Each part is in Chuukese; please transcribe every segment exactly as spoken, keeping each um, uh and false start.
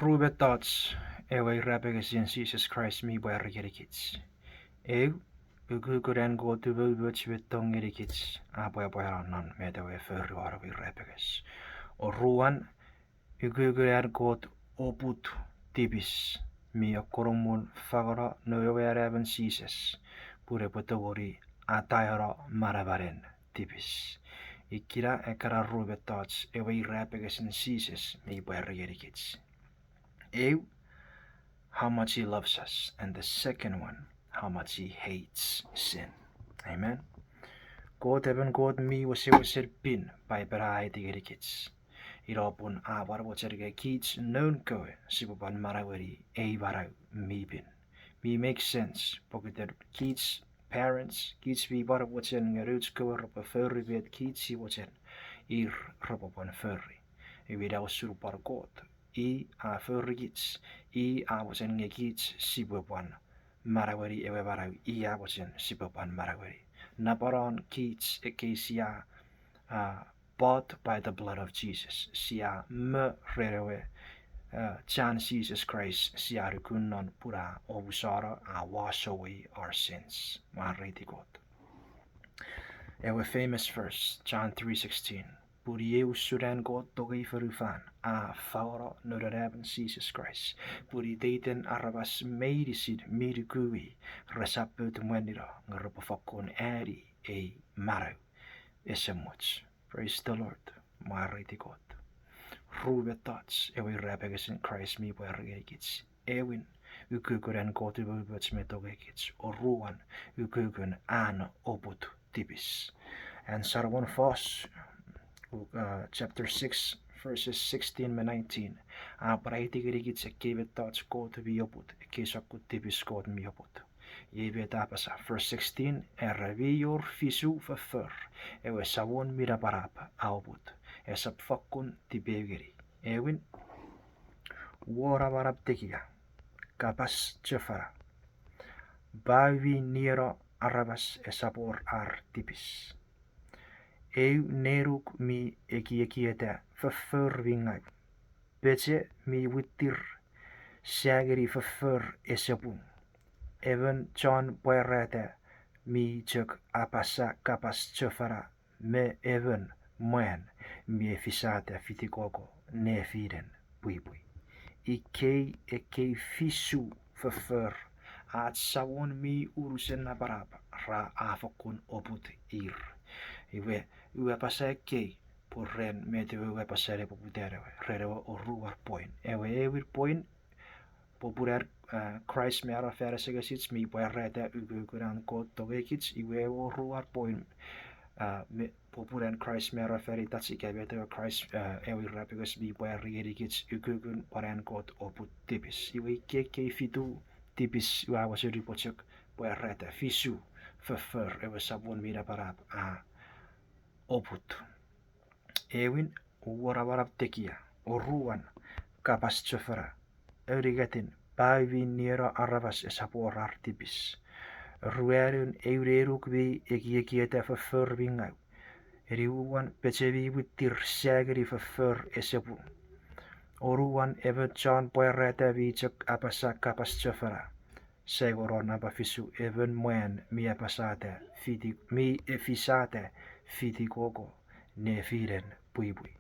Ru mettoch ewe irapengesin Jises Kraist mi pwari ngenikich. Eu, ukukun an Kot umoumoch me tong ngenikich a pwapwano non met ewe fori won ewe irapenges. Oruan, ukukun an Kot oput tipis mi akkonumun fangeno noun we anaemon Jises pun epwe tongeni ataeno manamanen tipis. Ikkena ekkana ru mettoch ewe irapengesin Jises mi pwari ngenikich. Eu, how much he loves us, and the second one, how much he hates sin. Amen. Kot emon Kot mi wesewesen pin, Paipen a aiti ngenikich. Ina pun a pwan mochen nge kich noun kewe sipwe pwan manaueni ei manau mi pin. Mi make sense pokiten kich parents, kich mi pwan mochen nge nouch kewe repwe fori met kich si mochen ir repwe pwan fori. Iwe ina usun pwan Kot, i a fori kich, i a mochen nge kich sipwe pwan manaueni ewe manau i a mochen sipwe pwan manaueni. Napanon kich ekkei sia bought by the blood of Jesus, sia mo ren ewe chan Jises Kraist sia nuku non pun a omusano, a wash away our sins. Mwareiti Kot. Ewe famous verse, John three sixteen, pun iei usun an Kot tongei fonufan, a fangeno noun anaemon Jises Kraist, pun iteiten aramas meinisin mi nuku i resap pout mwanino nge repwe fokkun ani ei manau esemuch. Praise the Lord. Mwareiti Kot. Ru mettoch ewe irapengesin Kraist mi pwari ngenikich. Ewin, ukukun an Kot umoumoch me tong ngenikich. Oruan, ukukun an oput tipis. An Solomon fos, chapter six, verses sixteen me nineteen, a pwan aiti ngenikich ekkei mettoch Kot mi oput, ekkei sokkun tipis Kot mi oput. Iei met a apasa, verse sixteen, era mi wor fisu foffor ewe Samon mi napanap a oput, esap fokkun tipeu ngeni. Ewin, wor namanam tekia, kapas chofona, pau mi nieno aramas esap wor ar tipis. Eu nenuk mi ekiekieta foffor mi ngau, peche mi mwittir sa ngeni foffor ese pung, emon chon pwarata mi chok apasa kapas chofona, me emon mwan mi efisata fitikoko nefinen pwipwi. Ikkei ekkei fisu foffor ach Samon mi unusen napanap ra a fokkun oput ir. Iwe, ua apasa ekkei pwe ren met ewe ua apasa ne poputan ewe, ren ewe oruan point. Ewe ewin point, popun an Kraist mano fan asengesich mi pwarata ukukun an Kot tongei kich, iwe ewe oruan point, popun an Kraist mano fan itach ika met ewe Kraist, ewe irapenges mi pwari ngenikich ukukun pwan an Kot oput tipis. Iwe ikkei ekkei fitu tipis ua mochen upwe chok pwarata, fisu foffor ewe Samon mi napanap a oput. Ewin, wor namanam tekia. Oruan, kapas chofona. Aunungatin, pau mi nieno aramas esap wor ar tipis. Ruanun, eu nenuk mi ekiekieta foffor mi ngau. Eniuan, peche mi mwittir sa ngeni foffor ese pung. Onuan, emon chon pwarata mi chok apasa kapas chofona. Saingonon namba fisu, emon mwan mi apasata, mi efisata fitikoko nefinen pwipwi.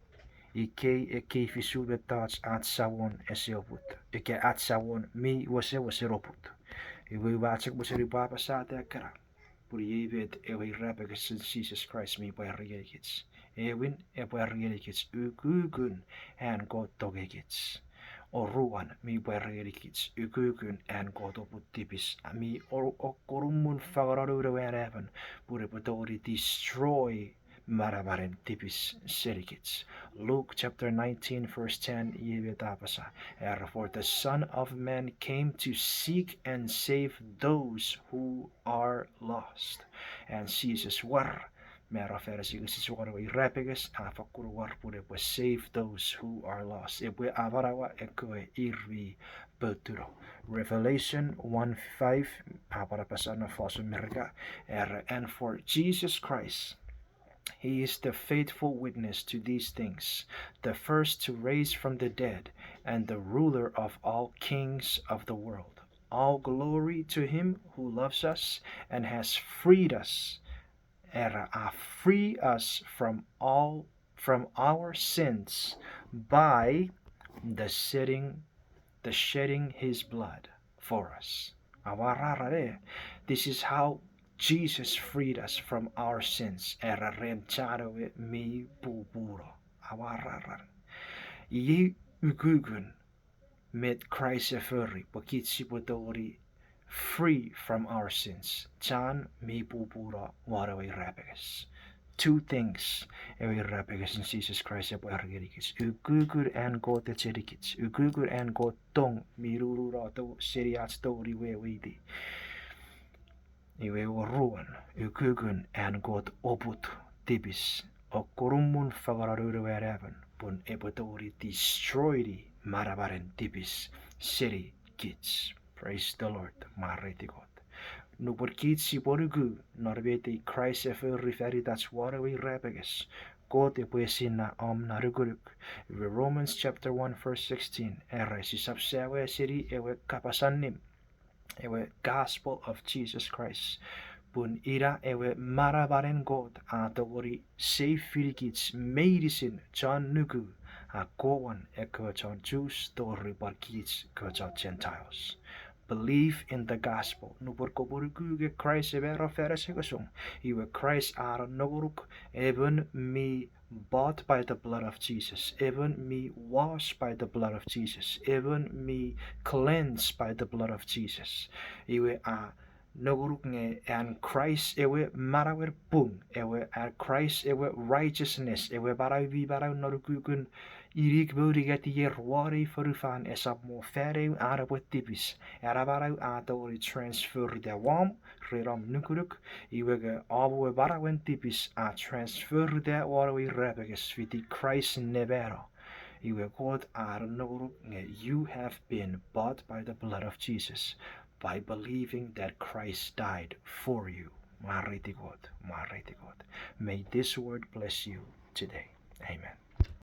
Ikkei ekkei fisu mettoch ach Samon ese oput, ika ach Samon mi wesewesen oput. Iwe ua chok mochen upwe apasata ekkena, pun iei met ewe irapengesin Jises Kraist mi pwari ngenikich. Ewin, epwe pwari ngenikich ukukun an Kot tongei kich. Oruan, mi pwari ngenikich ukukun an Kot oput tipis mi akkonumun fangeno Noun we Anaemon pun epwe tongeni destroy manamanen tipis senikich. Luke chapter nineteen, verse ten, iei met a apasa, era, "For the Son of Man came to seek and save those who are lost." An Jises war, mano fan asengesich won ewe irapenges, a fakkun war pun epwe save those who are lost. Epwe amanaua ekkewe ir mi poutuno. Revelation one five, a pwan apasa non fosun Merika, era, "And for Jesus Christ, He is the faithful witness to these things, the first to raise from the dead, and the ruler of all kings of the world. All glory to him who loves us and has freed us, era, a free us from all, from our sins by the shedding, the shedding his blood for us. Awararare, this is how Jesus freed us from our sins, era, ren chan ewe mi pupuno. Awararan. Iei ukukun met Kraist e fori pwe kich sipwe tongeni free from our sins, chan mi pupuno won ewe irapenges. Two things ewe irapengesin Jises Kraist epwe ereni kich. Ukukun an Kot echeni kich. Ukukun an Kot tong mi nununo to seni ach tongeni weweiti. Iwe oruan, ukukun an Kot oput tipis, o konumun fangeno Noun we Anaemon pun epwe tongeni destroyni manamanen tipis seni kich. Praise the Lord, mwareiti Kot. Nupwen kich sipwe nuku non met ei Kraist e fori fan itach won ewe irapenges, Kot epwe esinna om nanukunuk. Iwe Romans chapter one verse sixteen, era sisap sawe seni ewe kapas allim, ewe gospel of Jesus Christ. Pun ina ewe manamanen Kot a tongeni save-ni kich meinisin chon nuku, akkomwen ekkewe chon Jews tori pwan kich kewe chon Gentiles. Believe in the gospel. Nupwen kopwe nuku nge Kraist e mano fan asengesom, iwe Kraist a nongonuk emon mi bought by the blood of Jesus, emon mi washed by the blood of Jesus, emon mi cleansed by the blood of Jesus. Iwe a nongonuk nge an Kraist ewe manauen pung, ewe an Kraist ewe righteousness, ewe manau mi manau non ukukun inik me unungat ier won ei fonufan esap mo fan eu an epwe tipis. An manau a tongeni transferita wom ren om nukunuk, iwe nge om we manauen tipis a transferita won ewe irapenges fiti Kraist ne mano. Iwe Kot a nongonuk nge you have been bought by the blood of Jesus by believing that Christ died for you. Mwareiti Kot, mwareiti Kot. May this word bless you today. Amen.